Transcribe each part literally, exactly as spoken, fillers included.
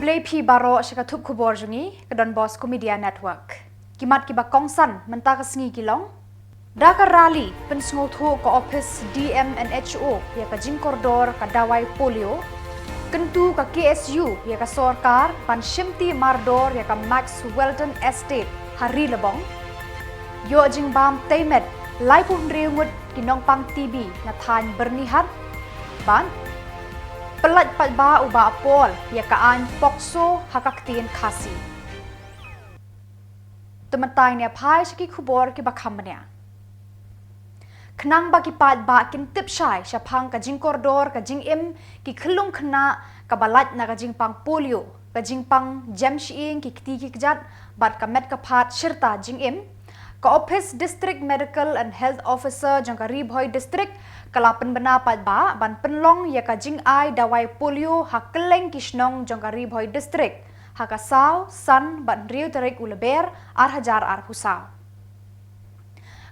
Khublei phi baroh sha ka thup khubor jong ngi ka Don Bosco Media Network. Ki mat kiba kongsan mynta ka sngi ki long: da ka rally pynsngewthuh ka ophis D M and H O ïa ka jingkordor ka dawai polio. Kyntu ka K S U ïa ka sorkar ban shimti mardor ïa ka Max Welton Estate ha Ri Lebong. Ïoh jingbam tei met laiphew hynriew ngut ki nongpang T B na thaiñ Byrnihat. Bad pyllait paidbah u Bah Paul ïa ka aiñ POCSO ha ka ktien Khasi. Te mynta ngin ïa phai sha ki khubor kiba kham bniah. Khnang ba ki paidbah kin tip shai shaphang ka jingkordor ka jingim ki khyllung khynnah kaba lait na ka jingpang polio, ka jingpang jem shyieng ki kti ki kjat bad ka met ka phad shirta jingim, ka ophis District Medical and Health Officer jong ka Ri Bhoi District ka la pynbna paidbah ban pynlong ïa ka jingai dawai polio ha kylleng ki shnong jong ka Ri Bhoi District ha ka saw, san bad hynriew tarik u Lber ar hajar arphew saw.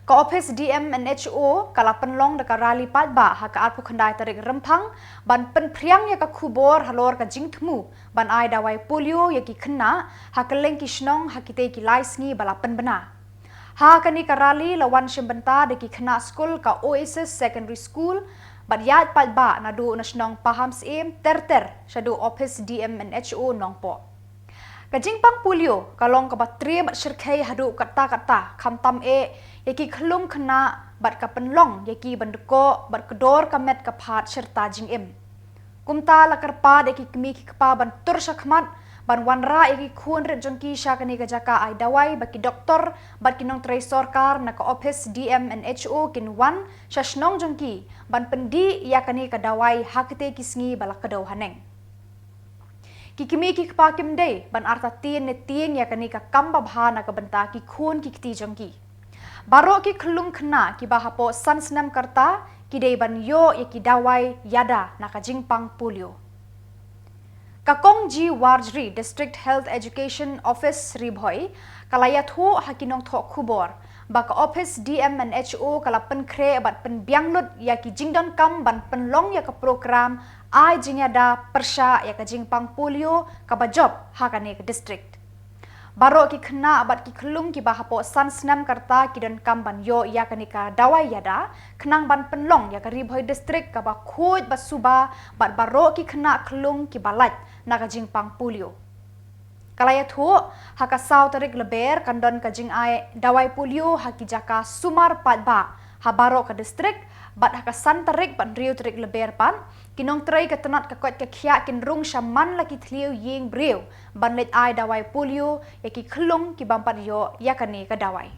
Ka ophis D M and H O ka la pynlong da ka rally paidbah ha ka arphew khyndai tarik Rymphang ban pynphriang ïa ka khubor halor ka jingthmu ban ai dawai polio ïa ki khynnah ha kylleng ki shnong ha kitei ki lai sngi ba la pynbna. Ha kane ka rally la wan shim bynta da ki khynnah skul ka Oasis Secondary School bad ïaid paidbah naduh na shnong Pahamsyiem ter ter shaduh ophis D M and H O Nongpoh. Ka jingpang polio ka long kaba triem bad shyrkhei haduh katta katta, khamtam eh ïa ki khyllung khynnah bad ka pynlong ïa ki ban dkoh bad kdor ka met ka phad shirta jingim. Kumta la kyrpad ïa ki kmie ki kpa ban tur shakhmat ban wanrah ïa ki khun rit jong ki sha kane ka jaka ai dawai ba ki doktor bad ki nongtrei sorkar na ka ophis D M and H O kin wan sha shnong jong ki ban pyndih ïa kane ka dawai ha kitei ki sngi ba la kdew haneng. Ki kmie ki kpa kim dei ban artatien ne tieng ïa kane ka kam babha na ka bynta ki khun ki kti jong ki. Baroh ki khyllung khynnah kiba hapoh san snem ka rta ki dei ban ïoh ïa ki dawai ïada na ka jingpang polio. Ka Kong G Warjri, District Health Education Office Ri Bhoi, ka la ïathuh ha ki nongthoh khubor ba ka ophis D M and H O ka la pynkhreh bad pynbiang lut ïa ki jingdonkam ban pynlong ïa ka program ai jingïada pyrshah ïa ka jingpang polio kaba jop ha kane ka district. Baroh ki khynnah bad ki khyllung kiba hapoh san snem ka rta ki donkam ban ïoh ïa kane ka dawai ïada khnang ban pynlong ïa ka Ri Bhoi District kaba khuid ba suba bad baroh ki khynnah khyllung kiba lait na ka jingpang polio. Ka la ïathuh, ha ka saw tarik Lber kan don ka jingai dawai polio ha ki jaka sumar paidbah ha baroh ka district, bad ha ka san tarik bad hynriew tarik Lber pat ki nongtrei ka tnat ka koit ka khiah kin rung sha man la ki thliew ïing briew ban leit ai dawai polio ïa ki khyllung ki bym pat ïoh ïa kane ka dawai.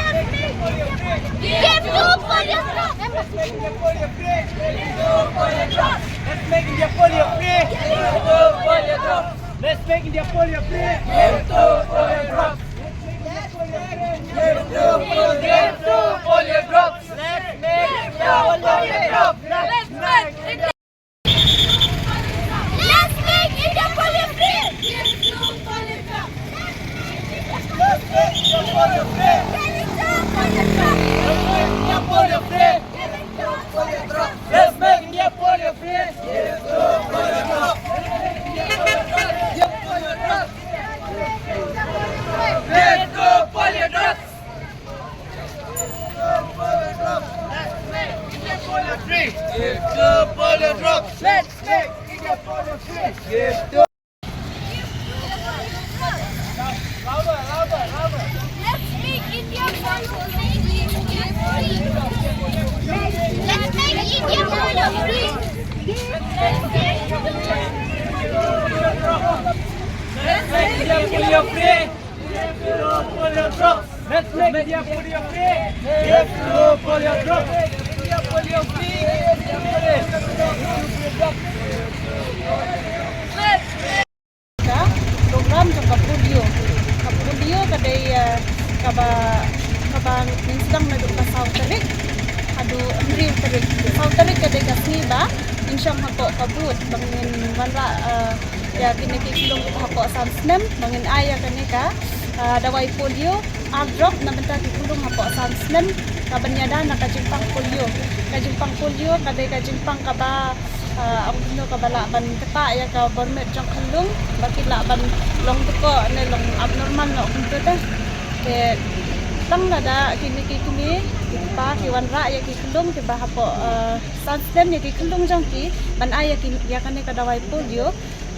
Give two polio drops. Let's make India polio free. Give two polio drops. Let's make India polio free. Give two polio drops. Let's make India polio free. Give two polio drops. Let's make India polio free. Give two polio drops. Let's make India polio drops. Let's make India Let's make India polio free! Give two polio drops! Let's make India polio free! Give two polio drops! Let's make India polio free! Give two polio drops! Let's make India polio free! Give two polio drops! Give two polio drops! Give two polio drops! Let's make India polio free. Give two polio drops. Let's make India polio free. Give two. Louder, louder, louder. Let's make India polio free. Let's make India polio free. Let's make India polio free. Let's make India polio free. Let's make India polio free. India polio free. India polio free. Ka program jong ka polio. Ka polio ka dei, eh, kaba, kaba ngin sdang naduh ka saw tarik haduh hynriew tarik. Saw tarik ka dei ka sngi ba ngin shong hapoh ka booth ba ngin wanrah, eh, ïa kine ki khyllung kiba hapoh san snem ba ngin ai ïa kane ka, ah, dawai polio ar drop na bynta ki khyllung hapoh san snem ka ban ïada na ka jingpang polio. Ka jingpang polio ka dei ka jingpang kaba, Ong kumno kaba lah ban ktah ïa ka bor met jong khyllung ba ki lah ban long dkoh ne long abnormal noh kumto te. Te tang lada kine ki kmie ki kpa ki wanrah ïa ki khyllung kiba hapoh san snem ïa ki khyllung jong ki ban ai ïa kane ka dawai polio,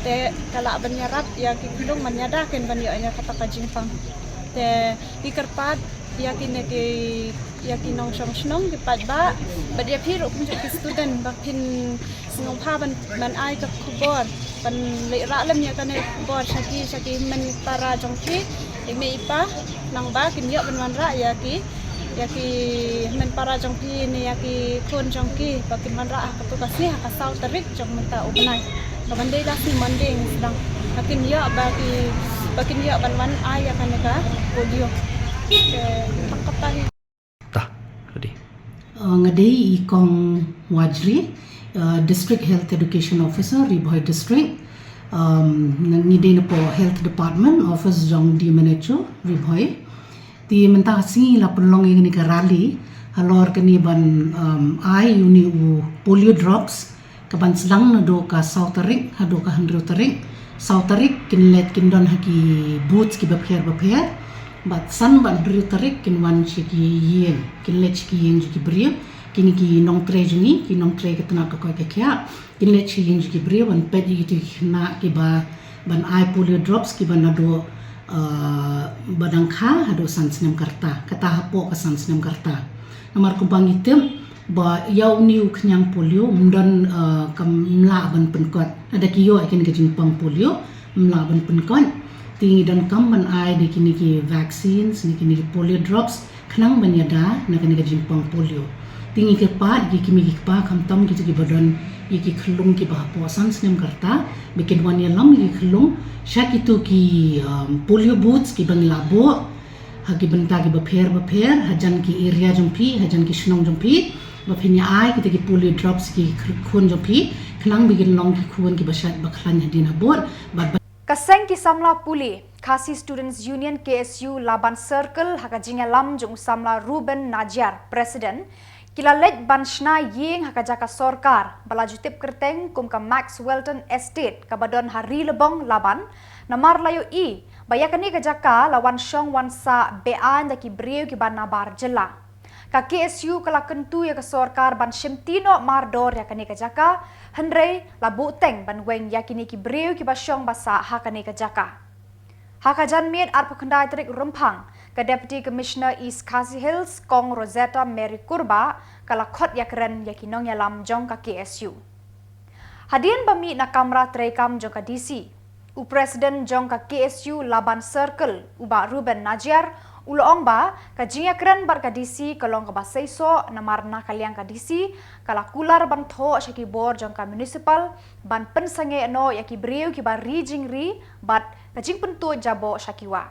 te ka lah ban ïarap ïa ki khyllung ban ïada kin ban ïoh ïa kata ka jingpang. Te ki kyrpad ïa kine ki ïa ki nongshong shnong ki paidbah bad ïa phi ruh kumjuh ki student ba phin sngewbha ban ai ka khubor ban leit rah lem ïa kane ka khubor sha ki sha ki hynmen para jong phi, i mei i pa, nangba kin ïoh ban wanrah ïa ki ïa ki hynmen para jong phi ne ïa ki khun jong ki ba kin wanrah ha katu ka sngi ha ka saw tarik jong mynta u bnai. Ka ban dei ka sngi Monday ngi sdang ba kin ïoh ba ki ba kin ïoh ban wan ai ïa kane ka polio. Te tang kata hi. Ta, ready. Uh, nga dei i Kong Wajri, uh, District Health Education Officer, Ri Bhoi District. Um, ngi dei napoh Health Department, Office jong D M H O, Ri Bhoi. Te mynta ka sngi la pynlong ïa kane ka rally halor kane ban, um, ai ïa une u polio drops, ka ban sdang naduh ka saw tarik haduh ka hynriew tarik. Saw tarik kin leit kin don ha ki booths kiba pher ba pher. Bad san bad hynriew tarik kin wan sha ki ïing, kin leit sha ki ïing jong ki briew, kine ki nongtrei jong ngi, ki nongtrei ka tnat ka koit ka khiah, kin leit sha ki ïing jong ki briew ban peit ïa kito ki khynnah kiba ban ai polio drops kiba naduh, uh, ba dang kha haduh san snem ka rta, kata hapoh ka san snem ka rta. Namar kumba ngi tip ba ïa une u khñiang polio ym don, uh, kam, ym lah ban pynkot. Lada ki ïoh ïa kane ka jingpang polio ym lah ban pynkot. Te ngi donkam ban ai da kine ki vaccines ne kine ki polio drops khnang ban ïada na kane ka jingpang polio. Te ngi kyrpad ïa ki kmie ki kpa khamtam kito kiba don ïa ki khyllung kiba hapoh san snem ka rta ba kin wan ïalam ïa ki khyllung sha kito ki, um, polio booths kiba ngi la buh ha ki bynta kiba pher ba pher hajan ki area jong phi, hajan ki shnong jong phi, ba phin ïa ai kita ki polio drops ki khun jong phi khnang ba kin long ki khun kiba shait ba khlaiñ hadien habud. Bad Ka seng ki samla pule Khasi Students Union, K S U, Laban Circle, ha ka jingïalam jong u samla Reuben Najiar, President, ki la leit ban shna ïing ha ka jaka sorkar ba la ju tip kyrteng kum ka Maxwelton Estate kaba don ha Ri Lebong, Laban, namar la ïohi ba ïa kane ka jaka la wan shong wan sah be-aiñ da ki briew kiba nabar jylla. Ka K S U ka la kyntu ïa ka sorkar ban shimti noh mardor ïa kane ka jaka, hynrei la buhteng ban weng ïa kine ki briew kiba shong ba sah ha kane ka jaka. Ha ka janmiet arphew khyndai tarik Rymphang, ka Deputy Commissioner East Khasi Hills, Kong Rosetta Mary Kurbah, ka la khot ïakren ïa ki nongïalam jong ka K S U. Hadien ba mih na kamra treikam jong ka D C, u President jong ka K S U Laban Circle, u Bah Reuben Najiar, u la ong ba ka jingïakren bad ka D C ka long kaba seisoh, namar na ka liang ka D C ka la kular ban thoh sha ki bor jong ka municipal ban pynsangeh noh ïa ki briew kiba ri jingri bad ka jingpyntuid jaboh sha ki wah.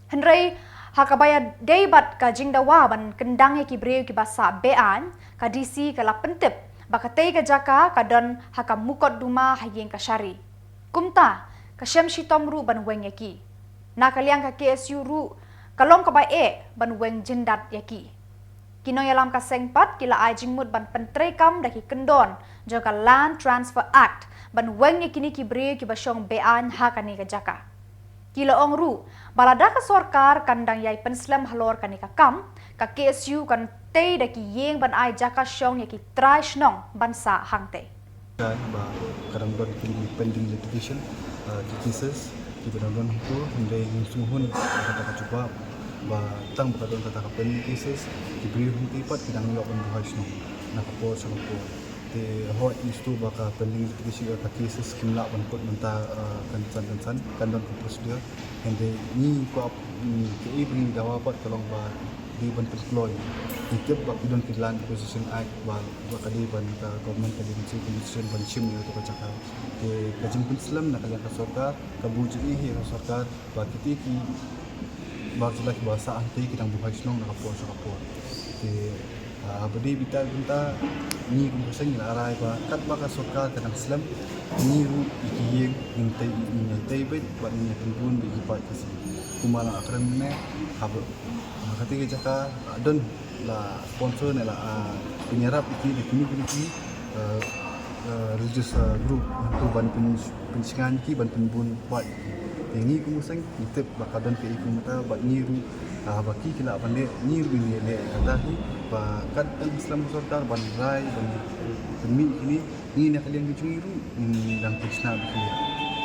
Hynrei ha kaba ïadei bad ka jingdawa ban kyndang ïa ki briew kiba sah be-aiñ, ka D C ka la pyntip ba katei ka jaka ka don ha ka mukotduma ha ïing kashari. Kumta ka shem shitom ruh ban weng ïa ki. Na ka liang ka K S U ruh ka long kaba eh ban weng jyndat ïa ki. Ki nongïalam ka seng pat ki la ai jingmut ban pyntreikam da ki kyndon jong ka Land Transfer Act ban weng ïa kine ki briew kiba shong be-aiñ ha kane ka jaka. Ki la ong ruh ba lada ka sorkar kan dang ïai pynslem halor kane ka kam, ka K S U kan tei da ki ïing ban ai jaka shong ïa ki trai shnong ban sah hangtei. Ba ka dang don ki pending litigation, uh, ki cases kiba dang don hangto, hynrei ngi sngewhun kata ka jubab ba tang ba ka don kata ka pending cases, ki briew hangtei pat ki dang ïoh ban buhai shnong na ka por sha ka por. Te hooid ngi sngewthuh ba ka pending litigation, ka cases kim lah ban kut mynta, uh, kan san kan san, kan don ka procedure. Hynrei ngi kwah, ngi kaei ba ngi dawa pat ka long ba dei ban pynkloi. Ngi tip ba ki don ki Land Acquisition Act ba, ba ka dei ban, ka government ka dei ban siew permission ban shim ïa kato ka jaka. Te ka jingpynslem na ka liang ka sorkar, ka buh jingeh ïa ka sorkar ba kitei ki bar jylla kiba sah hangtei ki dang buhai shnong na ka por sha ka por. Te, ah, ba dei beit ta bynta ngi kum ka seng ngi la rai ba katba ka sorkar ka dang slem, ngi ruh ïa ki ïing ngin tei, ngin ïa tei beit bad ngin ïa pynbun beit ïa ki paid Khasi. Kumba la kren mynne, haba, ah, katei ka jaka, ah, don la sponsor ne la, ah, pynïarap ïa ki da kino kino ki, ah, uh, religious uh, group tu ban pyn pynsngew ki ban pynbun ba te ngi kum seng ngi tip ba ka don ka ikum ta ba ngi ruh uh, ba ki ki lah ban leh ngi ruh ngi leh kata hi ba kat tang Islam sorkar ban rai ban pynmih kini ngi na ka liang ki jong ngi ruh ngi dang pynsngew ba ki.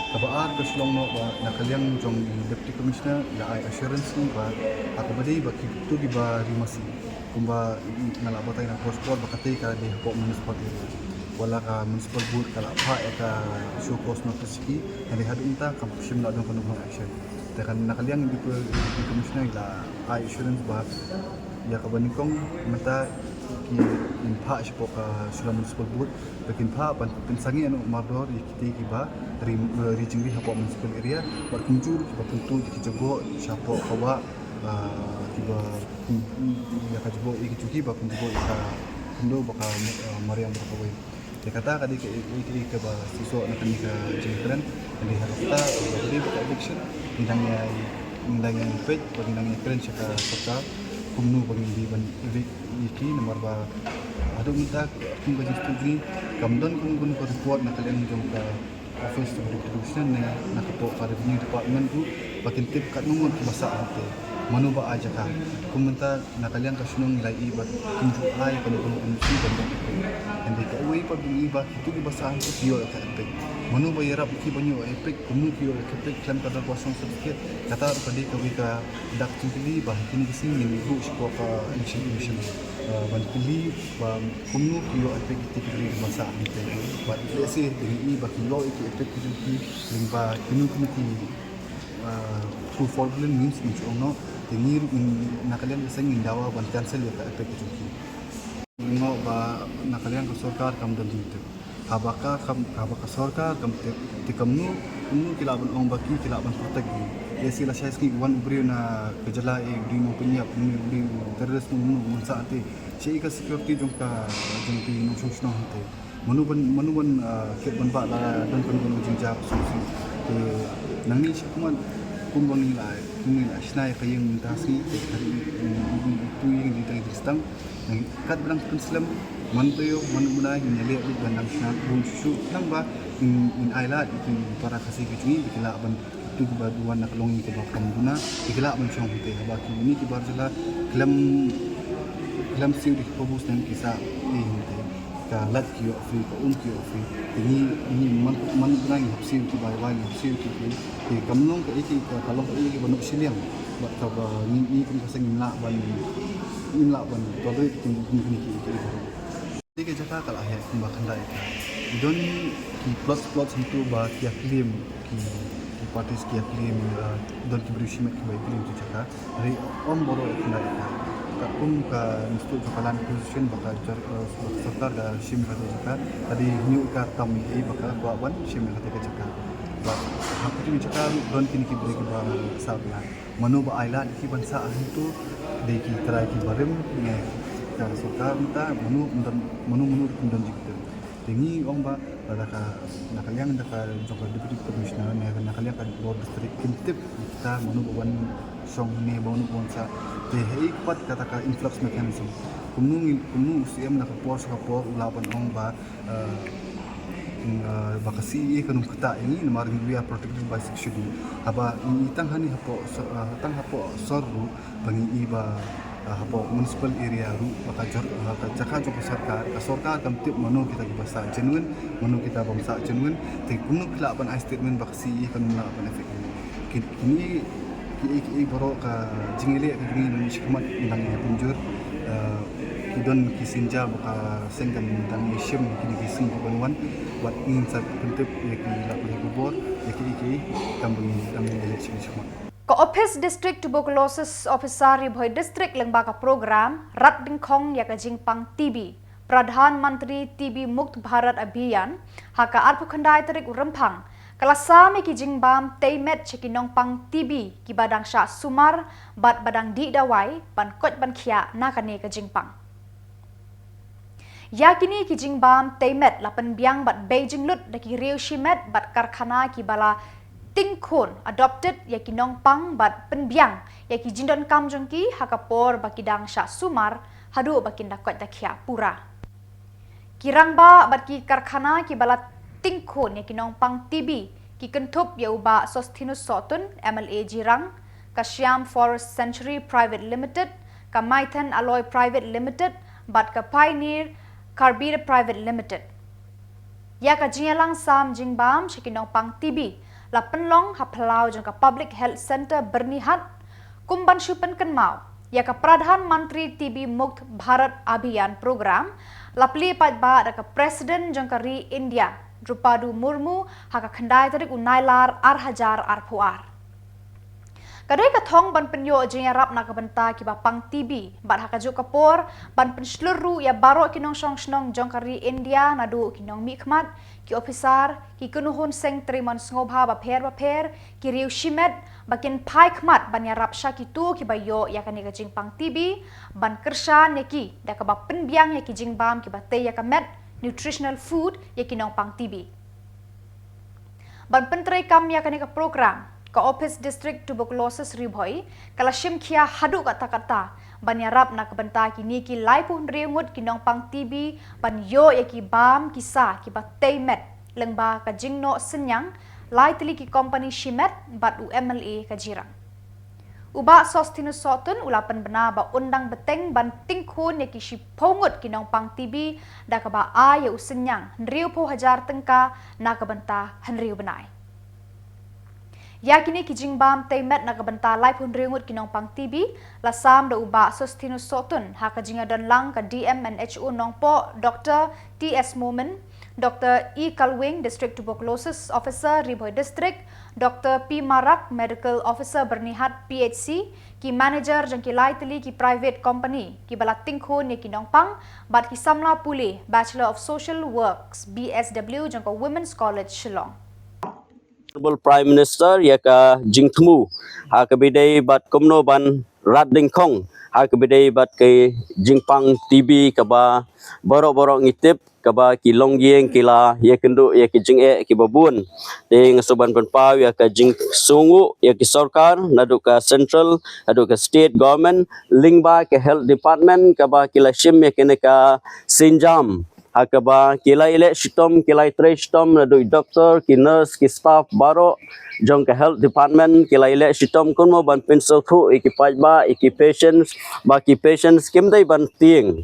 Kaba ar ka shlong noh ba na ka liang jong i Deputy Commissioner i la ai assurance ni ba ha kaba dei ba ki tu ki ba ri masi. Kumba nga la batai na por por ba kata ka dei hapoh municipal area. Wala ka municipal board ka la phah ïa ka show cause notice ki, hynrei haduh mynta kam shym la don kano kano action. Te kan na ka liang i Deputy Commissioner i la ai assurance ba ïa kaba nyngkong mynta kin phah shapoh ka Shillong Municipal Board ba kin phah ban pynsangeh noh mardor ïa kite kiba ri, eh, ri jingri hapoh municipal area bad kumjuh kiba pyntu ïa ki jingeh shapoh ka wah, ah, kiba, hmm, ïa ka jingeh ïa ki jingeh ba pynjngeh ïa ka khyndew ba ka, ah, mariang ba kawei. Te kata ka dei ka, ka, ka, kaba shisha na kane ka jingkren. Hynrei ha kata ka dei ba ka election ngi dang ïa, ngi dang ïa peit ba ngi dang ïa kren sha ka sorkar kumno ba ngin dei ban evict ïa ki namar ba haduh mynta kum ka jingstad jong ngi kam don kum kum ka report na ka liang jong ka Office of Deputy Commissioner ne na ka pok ka Revenue Department ruh ba kin tip katno ngut kiba sah hangtei, mano ba ai jaka. Kum mynta na ka liang ka shnong ngi la ïohi ba kim ju ai kano kano M C ban dang ïa peit. Hynrei kawei pat ba ngi ïohi ba kito kiba sah hangtei ki ïoh ïa ka EPIC. Mano ba ïarap ïa ki ban ïoh ïa EPIC, kumno ki ïoh ïa ka EPIC khlem ka dor ba song certificate. Kata ruh ka dei kawei ka dak jingkylli ba ha kine ki sngi ngin buh sha ka Election Commission, ah, ban kylli ba kumno ki ïoh EPIC kito ki briew ba sah hangtei. Bad lehse dang ïohi ba ki ïoh ïa ki EPIC ki jong ki lyngba kino kino ki, ah, through fraudulent means, ngin shu ong noh. Te ngi ruh ngin, na ka liang ka seng ngin dawa ban cancel ïa ka EPIC ka jong ki. Ngi ong ba na ka liang ka sorkar kam don jingtip. Haba ka kam, haba ka sorkar kam tip, te kumno, kumno ki lah ban ong ba ki, ki lah ban protect ki. Lehse lashai sngi wan u briew na ka jylla, eh, u dei u nongpynïap, u dei u terrorist, u dei u nongsa te. Shaei ka security jong ka, jong ki nongshong shnong hangtei. Mano ban, mano ban, ah, kit ban bah lada don kano kano jingjia shuh shuh. Te nangne shakhmat kumba ngi la, kumba ngi la shna ïa ka ïing mynta sngi, te ka ri, mm, mm, mm, tu ïing di tang di stang. Nang kat ba dang pynslem, man taïew, man u bnai, ngin ïaleh beit ban dang shna bun shuh shuh. Khnang ba ngin, ngin ailad ïa ki para Khasi ki jong ngi ba ki lah ban tu kiba duwan na ka longïing kaba kam duna, ba ki lah ban shong hangtei. Haba kine ki bar jylla khlem, khlem siew da ki pabus ne ki sa ei hangtei. Ka lait ki ïoh free, ka um ki ïoh free. Te ngi, ngi man, man u bnai ngi hap siew ki bai bai, ngi hap siew ki free. Te kam long kaei kaei, ka, ka long kaei kaei ba noh shiliang. Bad kaba ngi, ngi kum ka seng ngim lah ban, ngim lah ban tolerate kum, kum kine kiei kiei baroh. Te ka jaka ka la heh kumba khyndai acre. Don ki plots, plots hangtu ba ki ïa claim, ki, ki parties ki ïa claim, uh, don ki briew shimet kiba ïa claim tu jaka. Hynrei ym baroh khyndai acre. Katkum ka Institute of Land Acquisition ba ka jor, uh, ba ka sorkar ka shim kata jaka. Ka dei hynñiew acre tam ïa ba ka kwah ban shim kata ka jaka. Ba ha kata ka jaka ruh don kine ki briew kiba sah bnai. Mano ba ailad ïa ki ban sah hangtu, dei ki trai ki barim ne ka sorkar mynta, mano, mano, mano ruh ym don jingkyrmen. Te ngi ong ba lada ka, na ka liang da ka jong ka Deputy Commissioner ne na ka liang ka bor district kin tip kita mano ba wan shong ne mano ba wan sah. Te haei pat kata ka influx mechanism. Kumno ngi, kumno u C M na ka por sha ka por u lah ban ong ba, eh, mm, eh, ba ka C A A kan ym ktah ïa ngi namar ngi we are protected by Sixth Schedule. Haba ngi tang hangne hapoh sor, eh, tang hapoh sor ruh ba ngi i ba, eh, hapoh municipal area ruh ba ka jor, eh, ka jaka jong ka sorkar, ka sorkar kam tip mano kita kiba sah genuine, mano kita bym sah genuine. Te kumno ki lah ban ai statement ba ka C A A kan ym lah ban affect ïa ngi. Ki, kine kiei kiei baroh ka jingïaleh ka jong ngi nang shakhmat ngi dang ïa pynjur, eh, ki don ki sienjam ba ka seng kan dang ïa shim kine ki sngi ki ban wan, wat ngin sa pyntip ïa ki lad ïa ki bor ïa kiei kiei kam ba ngi dang ïa leh shakhmat shakhmat. Ka Office District Tuberculosis Officer Ri Bhoi District lyngba ka program rat dyngkhong ïa ka jingpang T B, Pradhan Mantri T B Mukt Bharat Abhiyan, ha ka arphew khyndai tarik u Rymphang, ka la sam ïa ki jingbam tei met sha ki nongpang T B kiba dang shah sumar bad ba dang dih dawai ban koit ban khiah na kane ka jingpang. Ïa kine ki jingbam tei met la pynbiang bad bei jinglut da ki riew shimet bad karkhana kiba la tyngkhun adopted ïa ki nongpang bad pynbiang ïa ki jingdonkam jong ki ha ka por ba ki dang shah sumar haduh ba kin da koit da khiah pura. Ki rangbah bad ki karkhana kiba la tyngkhun ïa ki nongpang T B ki kynthup ïa u Bah Sosthenes Sohtun, M L A Jirang, ka Siam Forest Sanctuary Private Limited, ka Maithan Alloy Private Limited bad ka Pioneer Carbide Private Limited. Ïa ka jingïalang sam jingbam sha ki nongpang T B la pynlong ha phyllaw jong ka Public Health Centre Byrnihat, kum ban shu pynkynmaw ïa ka Pradhan Mantri T B Mukt Bharat Abhiyan Programme, la plie paidbah da ka President jong ka ri India, Droupadi Murmu, ha ka khyndai tarik u Nailar ar hajar arphew ar. Ka dei ka thong ban pynïoh jingïarap na ka bynta kiba pang T B, bad ha kajuh ka por ban pynshlur ruh ïa baroh ki nongshong shnong jong ka ri India, naduh ki nongmihkhmat, ki ophisar, ki kynhun seng trei mon sngewbha bapher bapher, ki riew shimet, ba kin phai khmat ban ïarap sha kito kiba ïoh ïa kane ka jingpang T B, ban kyrshan ïa ki da kaba pynbiang ïa ki jingbam kiba tei ïa ka met, nutritional food, ïa ki nongpang T B. Ban pyntreikam ïa kane ka program, ka Office District Tuberculosis Ri Bhoi ka la shim khia haduh katta katta ban ïarap na ka bynta kine ki laiphew hynriew ngut ki nongpang T B ban ïoh ïa ki bam ki sa kiba tei met, lyngba ka jingnoh synñiang lai tylli ki kompani shimet bad u M L A ka Jirang. U Bah Sosthenes Sohtun u la pynbna ba un dang bteng ban tyngkhun ïa ki shiphew ngut ki nongpang T B da kaba ai ïa u synñiang hynriewphew hajar tyngka na ka bynta hynriew bnai. Ïa kine ki jingbam tei met na ka bynta laiphew hynriew ngut ki nongpang T B la sam da u Bah Sosthenes Sohtun ha ka jingïadonlang ka D M and H O Nongpoh, Doctor T S Momin, Doctor E Kalwing, District Tuberculosis Officer, Ri Bhoi District, Doctor P Marak, Medical Officer, Byrnihat P H C, ki manager jong ki lai tylli ki private company kiba la tyngkhun ïa ki nongpang, bad ki samla pule Bachelor of Social Works, B S W, jong ka Women's College Shillong. Honorable Prime Minister ïa ka jingthmu ha kaba ïadei bad kumno ban rat dyngkhong ha kaba ïadei bad ka jingpang T B kaba baroh baroh ngi tip kaba ki longïing ki la ïakynduh ïa ki jingeh kiba bun. Te nga shu ban pynpaw ïa ka jingsngewnguh ïa ki sorkar, naduh ka central haduh ka state government, lyngba ka health department kaba ki la shim ïa kane ka sienjam ha kaba ki la ïaleh shitom, ki la ïatrei shitom, naduh i doctor, ki nurse, ki staff baroh jong ka health department ki la ïaleh shitom kumno ban pynsngewthuh ïa ki paidbah, ïa ki patients, ba ki patients kim dei ban tieng.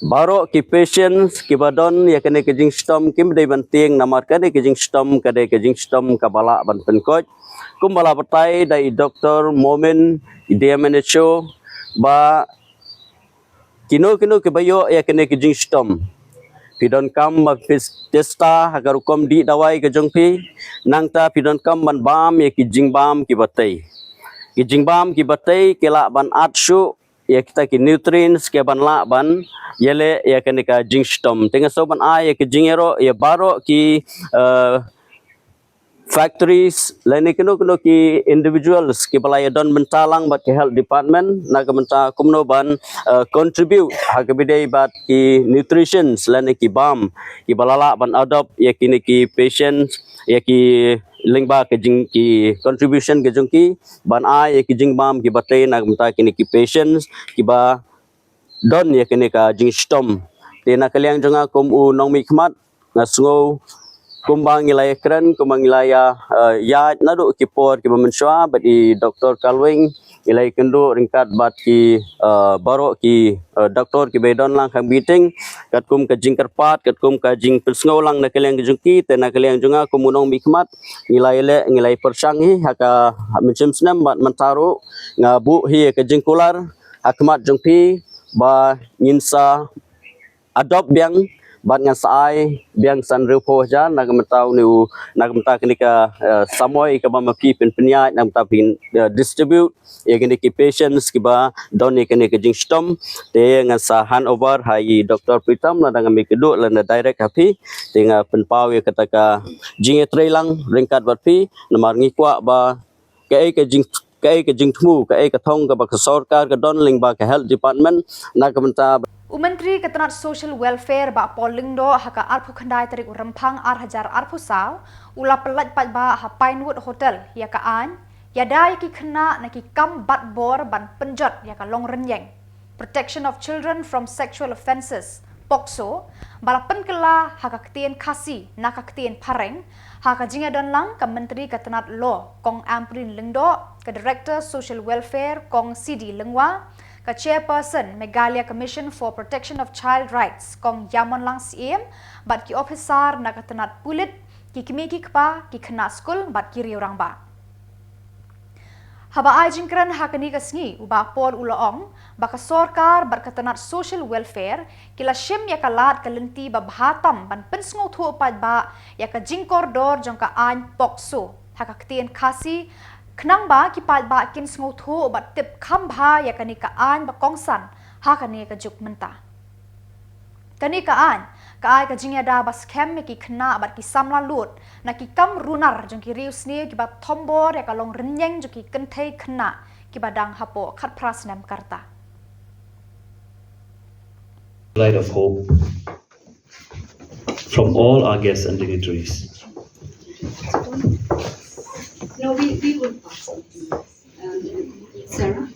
Baroh ki patients kiba don ïa kane ka jingshitom kim dei ban tieng, namar kane ka jingshitom ka dei ka jingshitom kaba lah ban pynkoit. Kumba la batai da i Doctor Momin, i D M and H O, ba kino kino kiba ïoh ïa kane ka jingshitom, phi donkam ban phi testa ha ka rukom dih dawai ka jong phi, nangta phi donkam ban bam ïa ki jingbam kiba tei. Ki jingbam kiba tei ki lah ban at shuh ïa kita ki nutrients kiban lah ban ïaleh ïa kane ka jingshitom. Te nga shu ban ai ïa ka jingïaroh ïa baroh ki, eh, factories lane kino kino ki individuals kiba la ïadon bynta lang bad ki health department na ka bynta kumno ban, eh, contribute ha kaba ïadei bad ki nutritions lane ki bam kiba la lah ban adopt ïa kine ki patients, ïa ki lyngba ka jing ki contribution ka jong ki ban ai ïa ki jingbam kiba tei na ka bynta kine ki patients kiba don ïa kane ka jingshitom. Te na ka liang jong nga kum u nongmihkhmat, nga sngew kumba ngi la ïakren, kumba ngi la ïa, eh, ïaid naduh ki por kiba mynshuwa bad i Doctor Kalwing, ngi la ïakynduh ryngkat bad ki, eh, baroh ki, eh, doctor kiba ïadon lang ha meeting, katkum ka jingkyrpad, katkum ka jingpynsngew lang na ka liang jong ki. Te na ka liang jong nga kum u nongmihkhmat, ngi la ïaleh, ngi la ïapyrshang hi ha ka mynshem snem bad mynta ruh nga buh hi ïa ka jingkular ha khmat jong phi ba ngin sa adopt biang bad ngan sa ai biang san hynriewphew hajar na ka bynta une u, na ka bynta kane ka, eh, samoi kaba ma phi phin pynïaid na ka bynta phin, eh, distribute ïa kine ki patients kiba don ïa kane ka jingshitom. Te ngan sa hand over ha i Doctor Pritam lada nga mih kduh lada direct ha phi. Te nga pynpaw ïa kata ka jingïatreilang ryngkat bad phi, namar ngi kwah ba kaei ka jing, kaei ka jingthmu, kaei ka thong kaba ka sorkar ka don lyngba ka health department na ka bynta. U Myntri ka tnat Social Welfare Bah Paul Lyngdoh ha ka arphew khyndai tarik u Rymphang ar hajar arphew saw u la pynlait paidbah ha Pinewood Hotel ïa ka aiñ ïada ïa ki khynnah na ki kam bat bor ban pynjot ïa ka longrynïeng, Protection of Children from Sexual Offences, POCSO, ba la pynkylla ha ka ktien Khasi na ka ktien Phareng, ha ka jingïadon lang ka Myntri ka tnad Law, Kong Ampareen Lyngdoh, ka Director Social Welfare, Kong C D Lyngwa, ka Chairperson Meghalaya Commission for Protection of Child Rights, Kong Yamonlang Syiem, bad ki ophisar na ka tnad pulit, ki kmie ki kpa, ki khynnah skul bad ki riew rangbah. Haba ai jingkren ha kane ka sngi, u Bah Paul u la ong ba ka sorkar bad ka tnad Social Welfare ki la shim ïa ka lad ka lynti ba bha tam ban pynsngewthuh paidbah ïa ka jingkordor jong ka aiñ POCSO ha ka ktien Khasi, khnang ba ki paidbah kin sngewthuh bad tip kham bha ïa kane ka aiñ ba kongsan ha kane ka juk mynta. Kane ka aiñ ka ai ka jingïada ba skhem ïa ki khynnah bad ki samla lud na ki kam runar jong ki riewsniew kiba thombor ïa ka longrynïeng jong ki kynthei khynnah kiba dang hapoh khatphra snem ka rta. Light of hope from all our guests and dignitaries. No, we, we will pass it. Um, Sarah?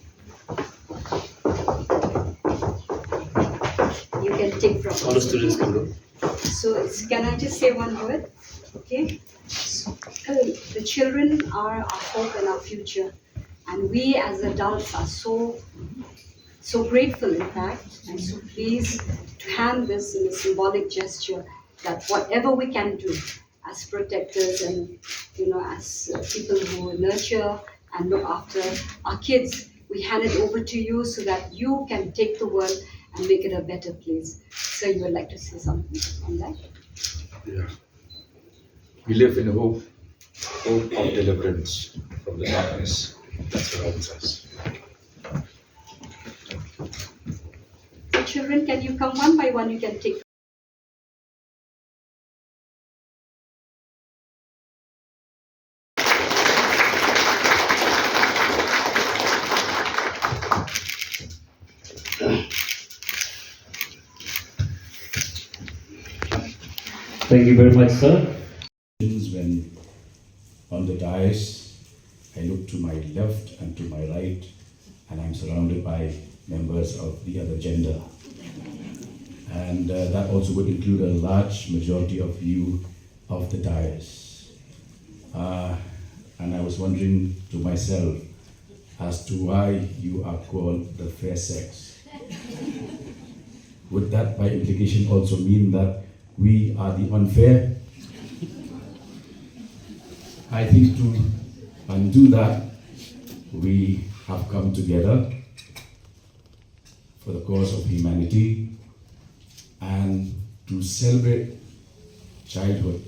You can take from All the students can go. So it's, can I just say one word? Okay. So, uh, the children are our hope and our future, and we as adults are so so grateful, in fact, and so pleased to hand this in a symbolic gesture that whatever we can do as protectors and, you know, as uh, people who nurture and look after our kids, we hand it over to you so that you can take the world and make it a better place. So you would like to say something on that? Yeah. We live in hope, hope of deliverance from the darkness that surrounds us. So children, can you come one by one? You can take Thank you very much, sir. When on the dais, I look to my left and to my right, and I'm surrounded by members of the other gender. And uh, that also would include a large majority of you of the dais. Uh, and I was wondering to myself as to why you are called the fair sex. Would that by implication also mean that we are the unfair? I think to undo that, we have come together for the cause of humanity and to celebrate childhood.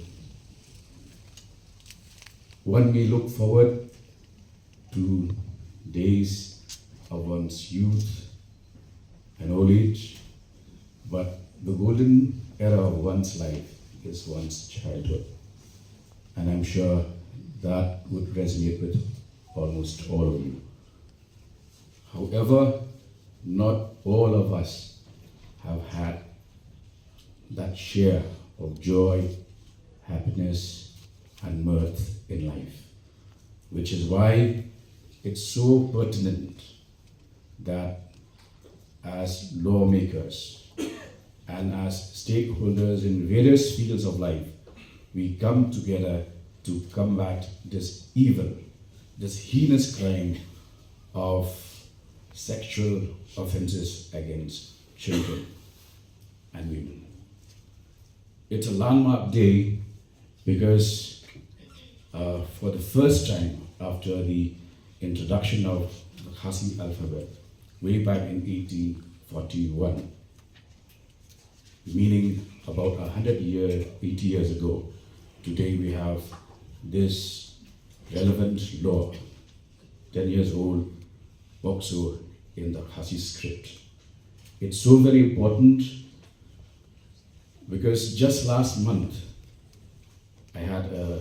One may look forward to days of one's youth and old age, but the golden era of one's life is one's childhood. And I'm sure that would resonate with almost all of you. However, not all of us have had that share of joy, happiness, and mirth in life, which is why it's so pertinent that as lawmakers and as stakeholders in various fields of life, we come together to combat this evil, this heinous crime of sexual offenses against children and women. It's a landmark day because uh, for the first time after the introduction of the Khasi alphabet way back in eighteen forty-one, meaning about a hundred year, eighty years ago, today we have this relevant law, ten years old, POCSO in the Khasi script. It's so very important because just last month I had a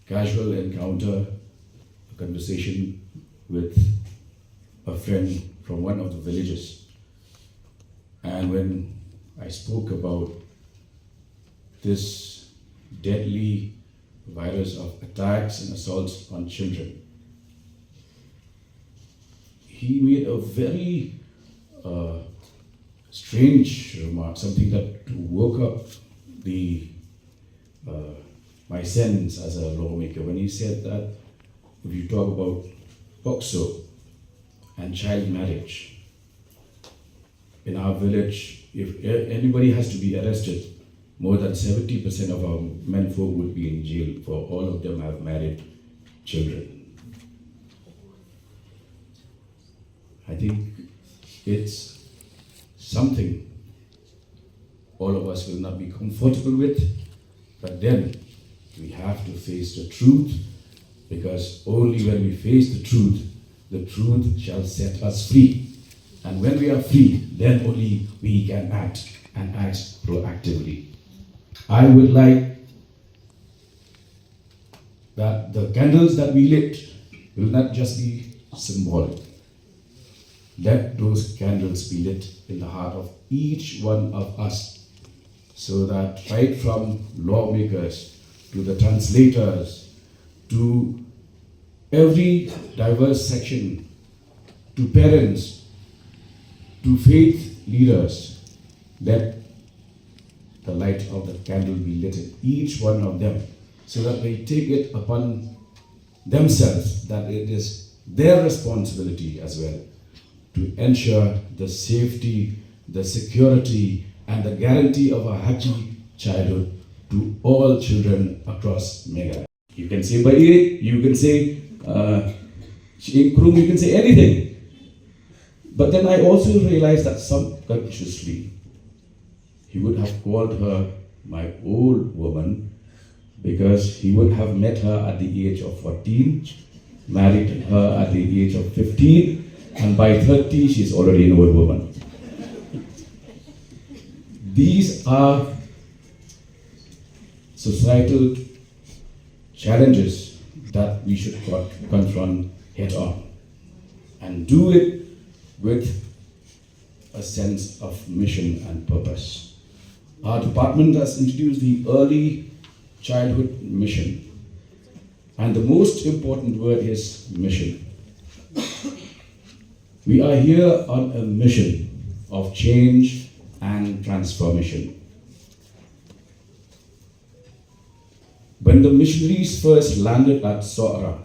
casual encounter, a conversation with a friend from one of the villages. And when I spoke about this deadly virus of attacks and assaults on children, he made a very uh, strange remark, something that woke up the uh, my sense as a lawmaker when he said that if you talk about POCSO and child marriage, in our village, if a- anybody has to be arrested, more than seventy percent of our menfolk would be in jail, for all of them have married children. I think it's something all of us will not be comfortable with, but then we have to face the truth, because only when we face the truth, the truth shall set us free. And when we are free, then only we can act and act proactively. I would like that the candles that we lit will not just be symbolic. Let those candles be lit in the heart of each one of us, so that right from lawmakers to the translators to every diverse section, to parents, to faith leaders, let the light of the candle be lit in each one of them, so that they take it upon themselves that it is their responsibility as well to ensure the safety, the security, and the guarantee of a happy childhood to all children across Meghalaya. You can say Baieit, you can say uh, Shyieng Krung, you can say anything. But then I also realized that subconsciously he would have called her my old woman, because he would have met her at the age of fourteen, married her at the age of fifteen, and by thirty she's already an old woman. These are societal challenges that we should co- confront head on and do it with a sense of mission and purpose. Our department has introduced the Early Childhood Mission, and the most important word is mission. We are here on a mission of change and transformation. When the missionaries first landed at Sohra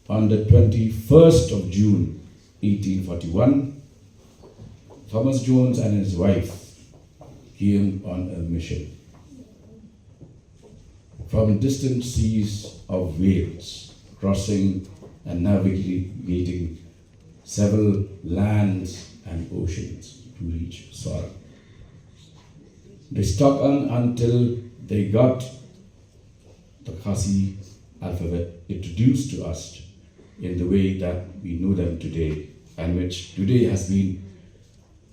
on the twenty-first of June eighteen forty-one, Thomas Jones and his wife came on a mission. From distant seas of Wales, crossing and navigating several lands and oceans to reach Sohra. They stuck on until they got the Khasi alphabet introduced to us in the way that we know them today, and which today has been,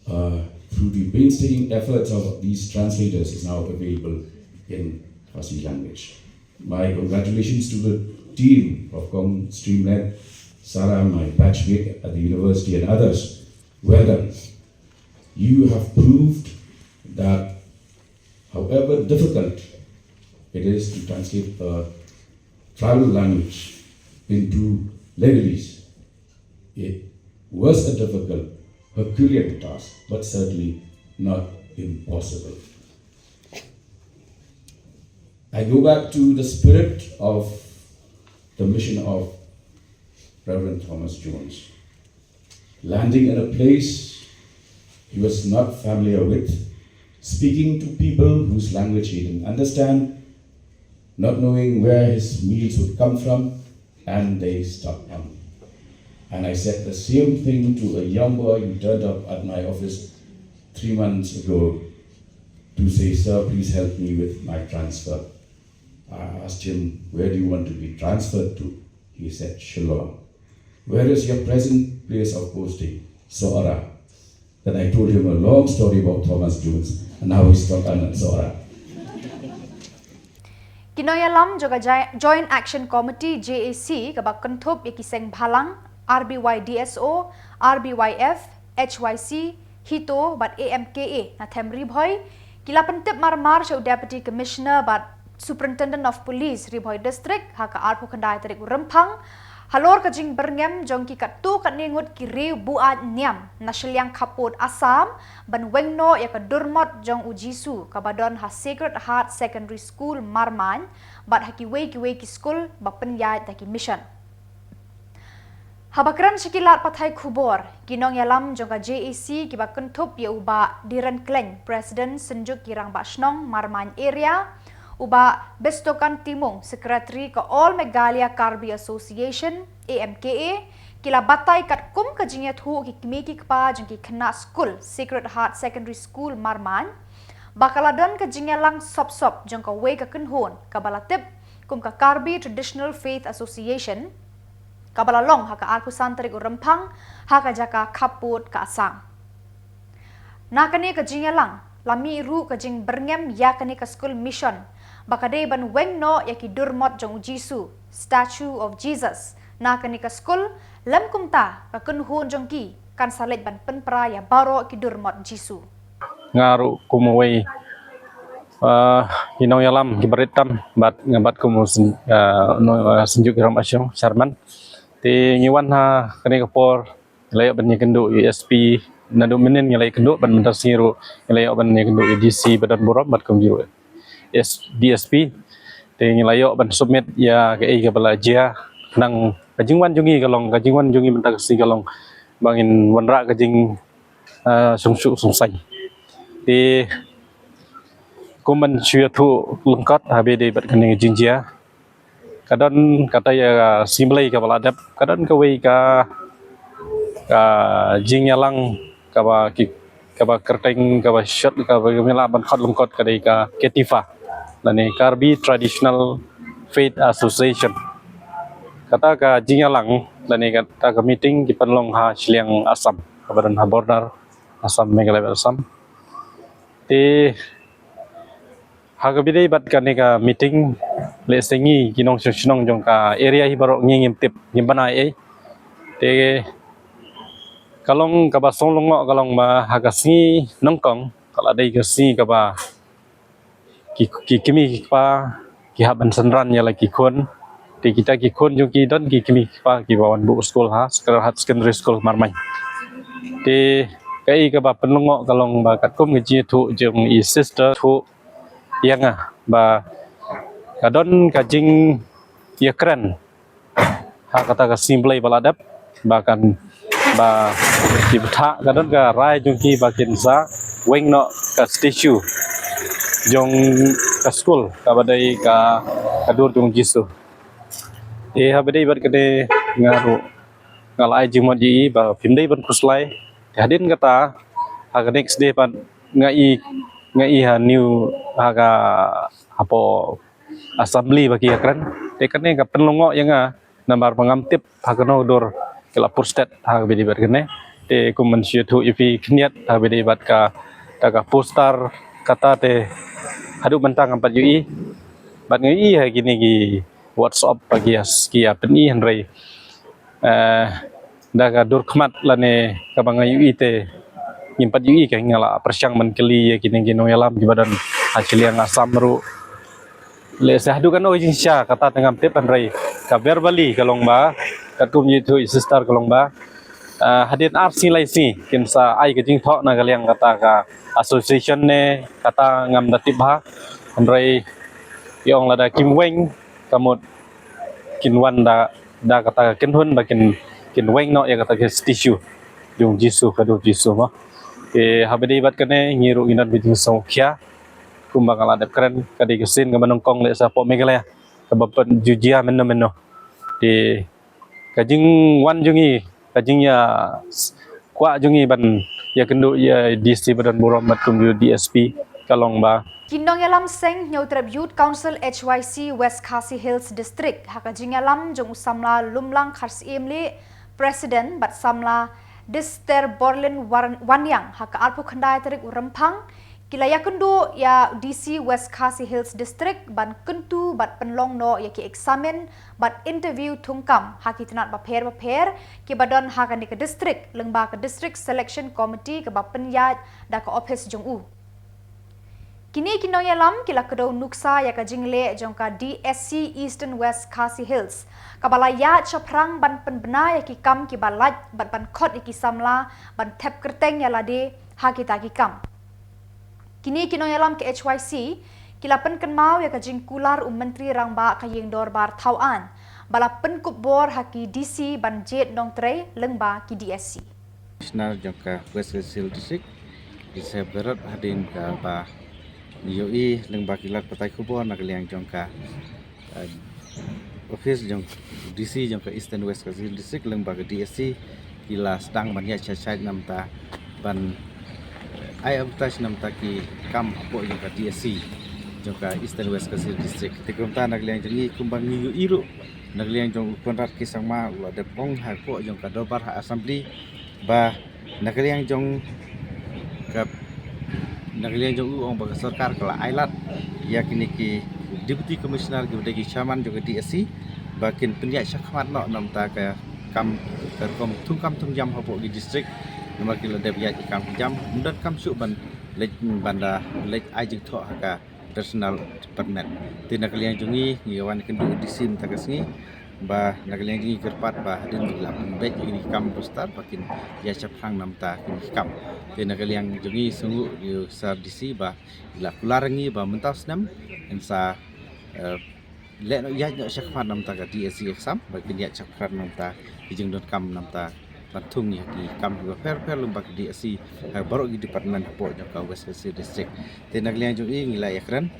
uh, through the painstaking efforts of these translators, is now available in Khasi language. My congratulations to the team of Com Streamnet, Sarah, my batchmate at the university, and others. Well done. You have proved that, however difficult it is to translate a tribal language into Legalese, it was a difficult, Herculean task, but certainly not impossible. I go back to the spirit of the mission of Reverend Thomas Jones. Landing in a place he was not familiar with, speaking to people whose language he didn't understand, not knowing where his meals would come from, and they stuck on. And I said the same thing to a young boy who turned up at my office three months ago to say, "Sir, please help me with my transfer." I asked him, "Where do you want to be transferred to?" He said, "Shillong." "Where is your present place of posting?" "Sohra." Then I told him a long story about Thomas Jones, and now he's stuck on at Sohra. Ki nongïalam jong ka Jai- Joint Action Committee, J A C, kaba kynthup ïa ki seng bhalang, R B Y D S O, R B Y F, H Y C, HITO bad A M K A na them Ri Bhoi, ki la pyntip marmar sha u Deputy Commissioner bad Superintendent of Police, Ri Bhoi District, ha ka arphew khyndai tarik u Rymphang, Halor ka jingbyrngem jong ki katto katne ngut ki riew buaid niam na shiliang khappud Assam ban weng noh ïa ka durmot jong u Jisu kaba don ha Sacred Heart Secondary School Marmain bad ha kiwei kiwei ki skul ba pynïaid da ki mission. Haba kren sha ki lad pathai khubor, ki nongïalam jong ka J A C kiba kynthup ïa u Bah Diran Klein, President Synjuk ki Rangbah Shnong Marmain Area, u Bah Bestokan Timung, Secretary ka All Meghalaya Karbi Association, A M K A, ki la batai katkum ka jingïathuh ki kmie ki kpa jong ki khynnah skul Sacred Heart Secondary School Marmain ba ka la don ka jingïalang sop sop jong kawei ka kynhun kaba la tip kum ka Karbi Traditional Faith Association, kaba la long ha ka arphew san tarik u Rymphang ha ka jaka khappud ka Assam. Na kane ka jingïalang la mih ruh ka jingbyrngem ïa kane ka skul mission ba ka dei ban weng noh ïa ki durmot jong u Jisu, Statue of Jesus, na kane ka skul, lem kumta ka kynhun jong ki kan sa leit ban pynpra ïa baroh ki durmot Jisu. Nga ruh kum uwei, ah, ki nongïalam kiba rit tam bad nga bad kum u syn-, ah, nong, ah, Synjuk ki Rangbah Shnong, Chairman. Te ngi wan ha kane ka por, ngi la ïoh ban ïakynduh ïa u S P, naduh mynnin ngi la ïakynduh, bad mynta sngi ruh ngi la ïoh ban ïakynduh ïa u D C ba don burom bad kumjuh ruh S-, D S P. Te ngi la ïoh ban submit ïa kaei kaba la jia, khnang ka jingwan jong ngi ka long, ka jingwan jong ngi mynta ka sngi ka long ba ngin wanrah ka jing, ah, sngewsuk sngewsaiñ. Te kum ban shu ïathuh lyngkot ha ba ïadei bad kane ka jingjia, ka don kata ïa ka sngi Blei kaba la dep, ka don kawei ka, ka jingïalang kaba ki, kaba kyrteng, kaba short, kaba ngi lah ban khot lyngkot ka dei ka KTFA, lane Karbi Traditional Faith Association. Kata ka jingïalang lane kata ka meeting ki pynlong ha shiliang Assam, kaba don ha border Assam, Meghalaya, Assam. Te ha kaba ïadei bad kane ka meeting, lehse ngi ki nongshong shnong jong ka area hi baroh ngi ngim tip, ngim bana ei ei. Te ka long kaba sngewlyngngoh ka long ba ha ka sngi nyngkong ka la dei ka sngi kaba ki, ki kmie ki kpa ki hap ban synran ïa la ki khun. Te kita ki khun jong ki don ki kmie ki kpa kiba wan buh skul ha Sacred Heart Secondary School Marmain. Te kaei kaba pynlyngngoh ka long ba katkum ka jingïathuh jong i sister thuh ïa nga ba ka don ka jingïakren ha kata ka sngi Blei ba la dep, ba kan, ba ki bthah, ka don ka rai jong ki ba kin sa weng noh ka statue jong ka skul kaba dei ka, ka dur jong Jisu. Te ha ba dei bad kane nga ruh nga la ai jingmut ïa i ba phim dei ban khuslai. Te hadien kata, ha ka next day pat nga i, nga i ha New, ha ka, hapoh Assembly ba ki ïakren. Te kane ka pynlyngngoh ïa nga namar ba ngam tip ha kano ka dur ki la pur stet ha kaba ïadei bad kane. Te kum ban shu ïathuh ïa phi khyndiat ha kaba ïadei bad kata ka poster kata, te haduh mynta ngam pat ïohi. Bad nga ïohi ha kine ki WhatsApp ba ki ïa, ki ïa pyni, hynrei, eh, da ka dur khmat lane kaba nga ïohi te ngim pat ïohi, ka nga la pyrshang ban kylli ïa kine ki nongïalam kiba don ha shiliang Assam ruh. Lehse haduh kano ka jingshisha kata te ngam tip, hynrei ka verbally ka long ba, katkum ïathuh i sister ka long ba, ah, hadien ar sngi lai sngi kin sa ai ka jingthoh na ka liang kata ka association ne kata ngam da tip bha, hynrei i ong lada kim weng ka mut kin wan da, da kata ka kynhun ba kin, kin weng noh ïa kata ka statue jong Jisu, ka dur Jisu mo. Te ha ba dei bad kane ngi ruh ngi don ka jingsngewkhia, kumba nga la dep kren, ka dei ka sien kaba nyngkong lehse hapoh Meghalaya kaba pynjia mynno mynno. Te ka jingwan jong ngi, ka jingïa s-, kwah jong ngi ban ïakynduh ïa i D C ba don burom bad kumjuh D S P ka long ba. Ki nongïalam seng Hynñiewtrep Youth Council H Y C West Khasi Hills District ha ka jingïalam jong u samla Lumlang Kharsyiem Lieh, President, bad samla Dester Borlin War-, Wanniang ha ka arphew khyndai tarik u Rymphang, ki la ïakynduh ïa u D C West Khasi Hills District ban kyntu bad pynlong noh ïa ki eksamin bad interview thungkam ha ki tnat bapher bapher kiba don ha kane ka district, lyngba ka District Selection Committee kaba pynïaid da ka ophis jong u. Kine ki nongïalam ki la kdew nuksa ïa ka jingleh jong ka D S C Eastern West Khasi Hills, kaba la ïaid shaphrang ban pynbna ïa ki kam kiba lait bad ban khot ïa ki samla ban thep kyrteng ïa lade ha kita ki kam. Kine ki nongïalam ka H Y C ki la pynkynmaw ïa ka jingkular u Myntri Rangbah ka Ïing Dorbar Thawaiñ, ba la pynkup bor ha ki D C ban jied nongtrei lyngba ki D S C. Commissioner jong ka West Khasi Hills District, i Sir Bharat, hadien kaba ïohi lyngba ki lad pathai khubor na ka liang jong ka, eh, office jong D C jong ka Eastern West Khasi Hills District lyngba ka D S C ki la sdang ban ïaid shai shai namar ban, eh, ai advertise namar ki kam hapoh jong ka D S C jong ka Eastern West Khasi Hills District. Te kumta na ka liang jong ngi kumba ngi ïohi ruh na ka liang jong u Conrad K Sangma u la dep ong hapoh jong ka dorbar ha assembly ba na ka liang jong ka, na ka liang jong u ong ba ka sorkar ka la ai lad ïa kine ki Deputy Commissioner kiba dei ki chairman jong ka D S C ba kin pynïaid shakhmat noh namar ka kam, ka rukom thung kam thung jam hapoh ki district, namar ki la dep ïaid ki kam ki jam, ym don kam shuh ban leit, ban da leit ai jingthoh ha ka personal department. Te na ka liang jong ngi, ngi wan kynduh D C mynta ka sngi ba na ka liang jong ngi kyrpad ba hadien ba la pynbeit ïa ki kam poster ba kin ïaid shaphrang namar kine ki kam. Te na ka liang jong ngi sngewnguh ïa u Sir D C ba la kular ïa ngi ba mynta u snem yn sa, eh, leh noh, ïaid noh shakhmat namar ka D S C exam ba kin ïaid shakhmat namar ki jingdonkam namar ban thung ïa ki kam kiba pher pher lyngba ka D S C ha baroh ki department hapoh jong ka West Khasi District. Te na ka liang jong i ngi la ïakren